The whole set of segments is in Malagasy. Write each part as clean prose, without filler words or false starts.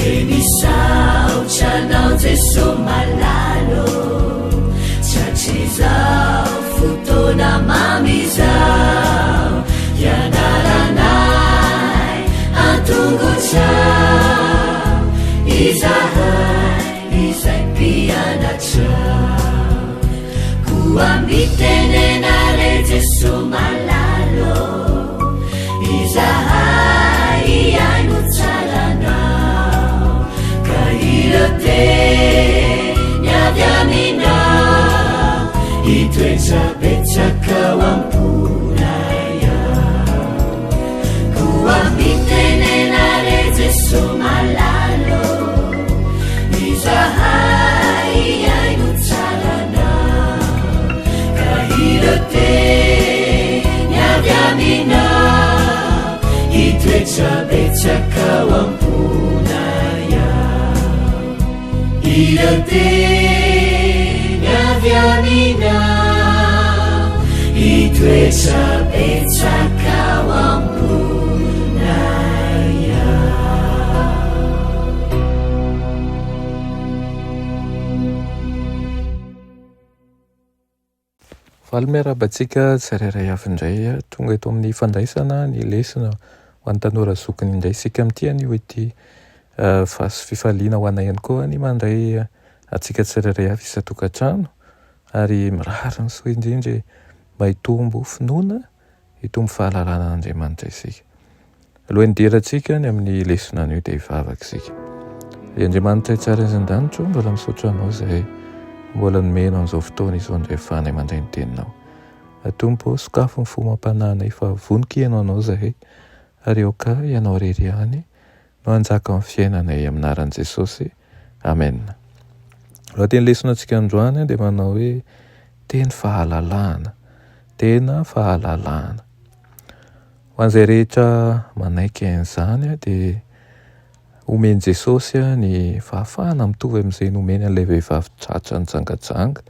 Dia misaotra anao Jeso malala ô, Tratrizao fotoana mamy izao, Hianaranay an-tongotrao, Izahay izay mpianatrao. Koa mitenena re Jeso malala ô, Izahay hihaino tsara anao, Ka ireo teny avy aminao, Hitoetra betsaka ao am-ponay ao. Koa mitenena re Jeso malala ô, Izahay hihaino tsara anao, Ka ireo teny avy aminao, Hitoetra betsaka ao am-ponay ao. Ireo teny avy aminao, Hitoetra betsaka ao am-ponay ao. Faly miarahaba antsika tsirairay avy indray tonga eto amin'ny fandraisana ny lesona ho an'ny tanora zokiny indray isika amin'ity anio ity. Fahaso fifaliana ho anay ihany koa ny mandray antsika tsirairay avy isan-tokantrano ary mirary ny soa indrindra mba hitombo finoana Hitombo fahalalana an'Andriamanitra isika. Alohan'ny hidirantsika ny amin'ny lesona anio dia hivavaka isika. Ry Andriamanitra tsara any an-danitra ô, mbola misaotra Anao izahay mbola nomenao an'izao fotoana izao indray ahafahanay mandray ny Teninao. Tompo ô, sokafy ny fo amam-panahinay fa vonon-ko hihaino Anao izahay, ary aoka Ianao irery ihany no hanjaka ao amin'ny fiainanay amin'ny anaran'i Jesosy. Amen. Lohateny lesona antsika androany dia manao hoe teny fahalalahana. Tena fahalalahana. Ho an'izay rehetra manaiky an'izany dia omen'i Jesosy ny fahafahana mitovy amin'izay nomeny an'ilay vehivavy tratra nijangajanga,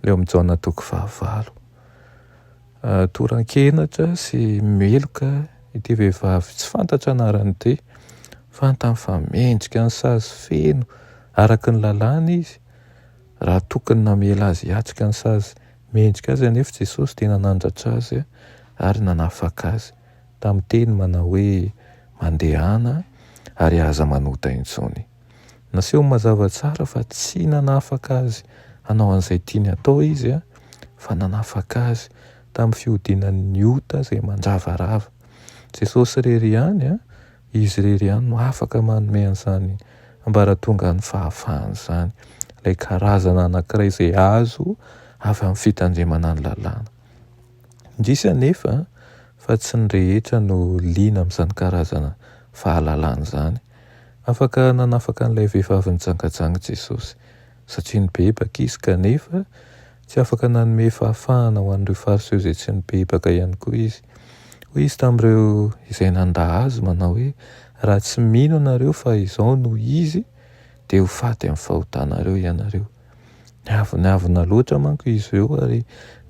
ilay ao amin'ny Jaona toko fahavalo. Toran-kenatra sy meloka ity vehivavy tsy fantatra anarany ity. Fantany fa mendrika ny sazy feno araka ny lalàna izy. Raha tokony namela azy hiatrika ny sazy mendrika azy anefa Jesosy dia nanandratra azy ary nanafaka azy tamin'ny teny manao hoe mandehana ary aza manota intsony. Nasehony mazava tsara fa tsy nanafaka azy hanao an'izay tiany hatao izy fa nanafaka azy tamin'ny fihodinan'ny ota izay mandravarava. Jesosy irery ihany, Izy irery ihany no afaka manome an'izany ambaratongan'ny fahafahana izany, ilay karazana anankiray izay azo avy amin'ny fitandremana ny lalàna. Indrisy anefa fa tsy ny rehetra no liana amin'izany karazana fahalalana izany. Afaka nanafaka an'ilay vehivavy nijangajanga Jesosy, satria nibebaka izy, kanefa tsy afaka nanome fahafahana ho an'ireo Fariseo izay tsy nibebaka ihany koa izy. Hoy izy tamin'ireo izay nandà azy manao hoe, Raha tsy mino ianareo fa izao no izy, dia ho faty amin'ny fahotanareo ianareo. Niavonavona loatra manko izy ireo ary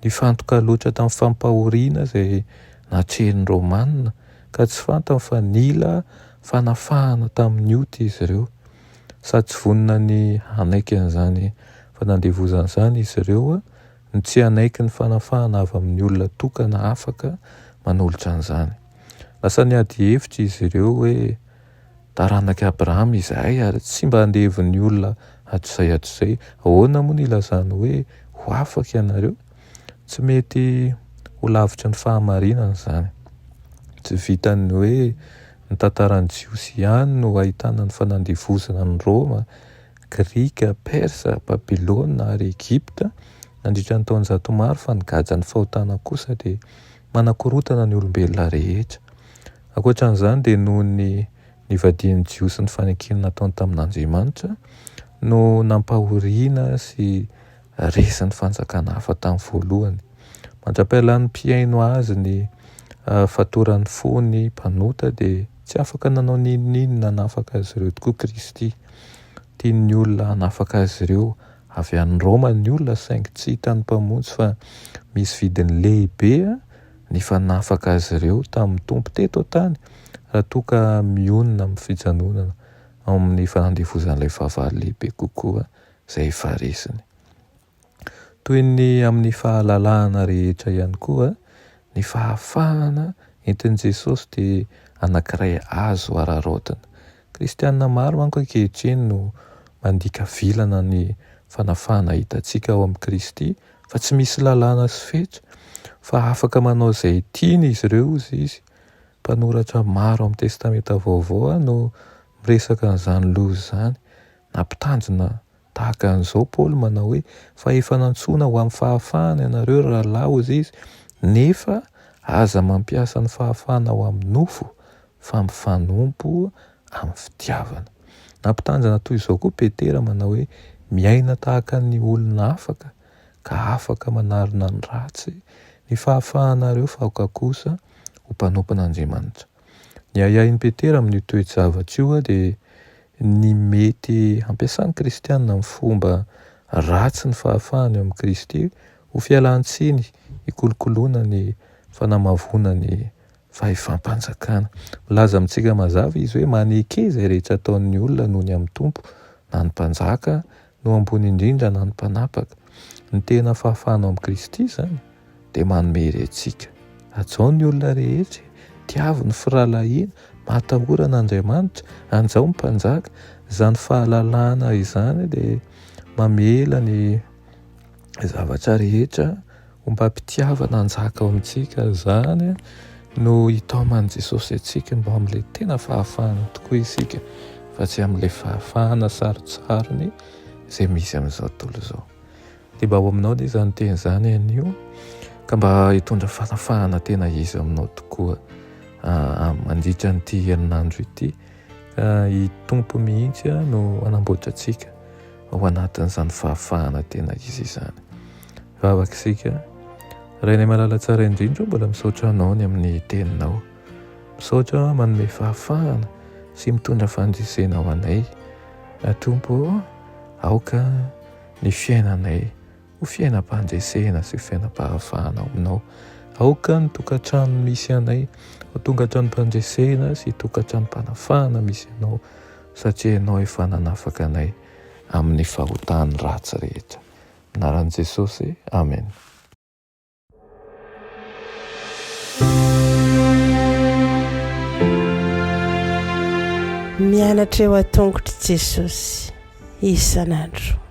nifantoka loatra tamin'ny fampahoriana izay natrehin'ny Romana, ka tsy fantany fa nila fanafahana tamin'ny ota izy ireo. Sady tsy vonona ny hanaiky an'izany fanandevozana izany izy ireo no tsy hanaiky ny fanafahana avy amin'ny olona tokana afaka manolotra an'izany. Lasa niady hevitra izy ireo hoe, Taranak'i Abrahama izahay ary tsy mba andevon'ny olona hatrizay hatrizay. Ahoana moa no ilazany hoe ho afaka ianareo? Tsy mety ho lavitry ny fahamarinana izany. Tsy vitan'ny hoe ny tantaran'ny Jiosy ihany no ahitana ny fanandevozana an'i Roma, Grika, Persa, Babylona ary Egypta nandritra ny taonjato maro fa ny gajan'ny fahotana kosa dia manakorontana ny olombelona rehetra. Ankoatra an'izany dia noho ny nivadian'ny Jiosy ny fanekena nataony tamin'Andriamanitra no nampahoriana sy resin'ny fanjakana hafa tamin'ny voalohany. Mandra-pialan'ny mpihaino azy ny fatoran'ny fony mpanota dia tsy afaka nanao n'inon'inona hanafaka azy ireo tokoa Kristy. Tian'ny olona hanafaka azy ireo avy any Roma ny olona saingy tsy hitan'ny Mpamonjy fa misy vidiny lehibe nifanafaka azy ireo tamin'ny Tompo teto an-tany raha toa ka mionona amin'ny fijanonana ao amin'ny fanandevozan'ilay fahavalo lehibe kokoa izay efa resiny. Toy ny amin'ny fahalalahana rehetra ihany koa, ny fahafahana entin'i Jesosy dia anankiray azo araraotina. Kristiana maro manko ankehitriny no mandika vilana ny fanafahana hitantsika ao amin'i Kristy fa tsy misy lalàna sy fetra fa afaka manao izay tiany izy ireo hozy izy. Mpanoratra maro amin'ny Testamenta Vaovao no miresaka an'izany loza izany. Nampitandrina Tahaka an'izao Paoly manao hoe, Fa efa nantsoina ho amin'ny fahafahana ianareo, ry rahalahy, hozy izy, nefa aza mampiasa ny fahafahana ho amin'ny nofo, fa mifanompo amin'ny fitiavana. Nampitandrina toy izao koa Petera manao hoe, Miaina tahaka ny olona afaka, ka afaka manarona ny ratsy ny fahafahanareo, fa aoka kosa ho mpanompon'Andriamanitra. Ny ahiahin'i Petera amin'io toe-javatra io dia ny mety hampiasan'ny kristiana amin'ny fomba ratsy ny fahafahany ao amin'i Kristy ho fialan-tsiny hikolokoloana ny fanamavoana ny fahefam-panjakana. Milaza amintsika mazava izy hoe maneke izay rehetra ataon'ny olona noho ny amin'ny Tompo, na ny mpanjaka no ambony indrindra na ny mpanapaka. Ny tena fahafahana ao amin'i Kristy izany dia manome hery antsika. Hajao ny olona rehetra e! Tiavo ny firahalahiana, matahora an'Andriamanitra, anjao ny mpanjaka. Izany fahalalana izany dia mamela ny zavatra rehetra ho mba mpitiavana hanjaka ao amintsika. Izany no hitaoman'i Jesosy antsika mba amin'ilay tena fahafahana tokoa isika fa tsy amin'ilay fahafahana sarotsarony izay misy amin'izao tontolo izao. Dia mba ho aminao anie izany teny izany anio ka mba hitondra fanafahana tena izy aminao tokoa mandritra an'ity herinandro ity. Ka i Tompo mihitsy no hanamboatra antsika ao anatin'izany fahafahana tena izy izany. Vavaka isika. Rainay malala tsara indrindra, mbola misaotra anao ny amin'ny teninao. Misaotra manome fahafahana sy mitondra fandresena ho anay. Tompo, aoka ny fiainanay ho fiainam-pandresena sy fiainam-pahafahana ao aminao. Aoka ny tokantrano misy anay ho tokantranom-pandresena sy tokantranom-panafahana misy anao, satria ianao efa nanafaka anay amin'ny fahotan'ny ratsy rehetra. Anaran'i Jesosy, Amen. Mianatra eo an-tongotr'i Jesosy isan'andro.